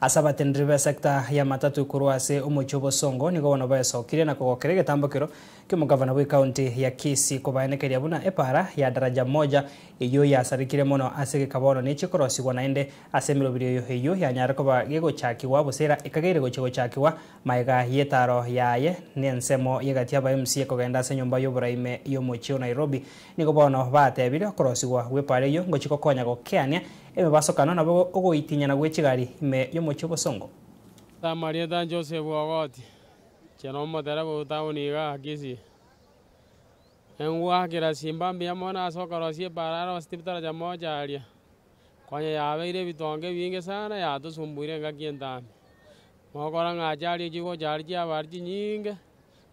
Ase abateneneri b'esecta ya matatu korwa ase omochie o Bosongo nigo bono baesokirie na kogokera egetambokero ki'omogavana bw'ecounty ya Kisii kobaenekeria buna epara ya Daraja Moja eyio yasarekire mono ase egeka bono nechie korosigwa naende ase emeroberio eyio yanyare koba gegochakigwa bosera ekageire gochia gochakigwa Magega y'etaaro yaye nensemo y'egati y'aba MCA kogenda ase enyomba y'oboraime y'omochie o Nairobi, nigo bono batebire okorosigwa gw'epaara eyio ngochia gokonya gokeania emebasokano nabo ogoitinyana gwe chigari ime y'omochie o Bosongo. Amarieta Joseph Ogoti, inche nomotereba o town igaa Kisii. Engwakera simba mbuya mono ase okorosia epaara arosetie bitaracha moja aria, konya yabeire ebitonga ebinge sana yatosumbuire engaki entambe. Gokora ng'a achari echi gocha aria chiaba chinyinge,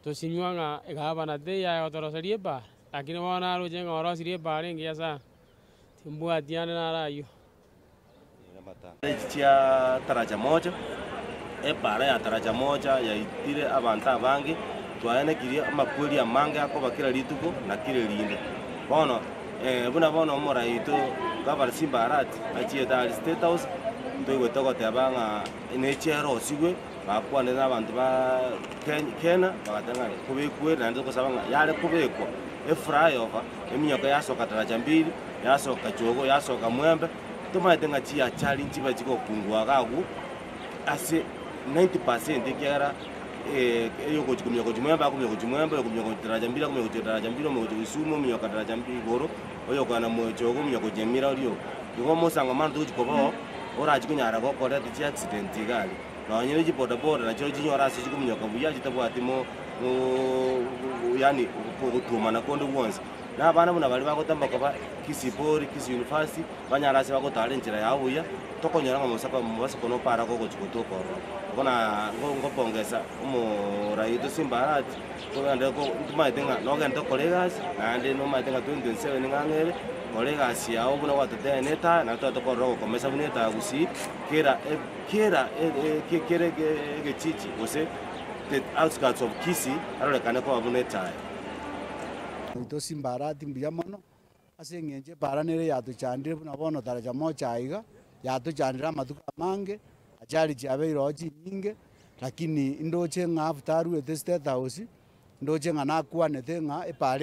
tosinywa ng'a egavana teiyo aye gotoroseria epaara, lakini bono naroche ng'a orosirie epaara engiya sana, timbwati ande naro aywo. Echi chia Taraja Moja, epaara ya Taraja Moja yaitire abanto abange, twaenekirie amakweri amange akoba kera rituko na kera erinde. Bono buna bono omorai oito Gavana Simba Arati achiete aria State House, ntoigwete ogoteba ng'a nechiarosigwe, bakwanire na abanto ba Kenya, bagateba ng'a kobekwe naende togosaba ng'a yare kobekwa eflyover, eminyoka yasoka Daraja Mbili, yasoka Chogo, yasoka Mwembe, tomaete ng'a chiachari nchibe chigokungwa iga agwo ase 90% ekiagera eyogochi kominyoka gochia Mwembe akominyoka gochia Mwembe, oyokominyoka gochia Daraja Mbili akominyoka gochia Daraja Mbili, omonto gochia Kisumu ominyoka Daraja Mbili igoro, oyokogenda Chogo ominyoka gochia Nyamira oria oo. Igo omosang'omano togochi koba oo. Orache konyara gokoreta chiaccident iga aria, nonye ne chibodaboda nachio chinyore ase chikominyoka buya chitabwati mo yaani ogotuomana konde gwonsi. Na abana buna baria bagotamba koba Kisii Poly, Kisii University, banyare ase bagotara enchera yabo buya, tokonyora ng'a mosako mobasoko nopara gogochi gotoka ororo. Igo na ngopongesa omorai oito Simba Arati, togende ko ntomaete ng'a nogende okore egasi, naende nomaete ng'a 2027 ng'a ang'e ere, kora egasi yao buna gwatotebia na etaya, naende totagete korora ogokomesa buna etaya gusii, kera kera kera egechichi gose the outskirts of Kisii arorekane koba buna etaya. Oito Simba Arati mbuya mono, ase eng'encho epaara nere yatochandire buna bono taracha mocha aiga, yatochandire amatuko amange, achari chiabeire oo chinyinge, lakini ndoche ng'a after aruete state house, ndoche ng'a nakwanete ng'a epaara.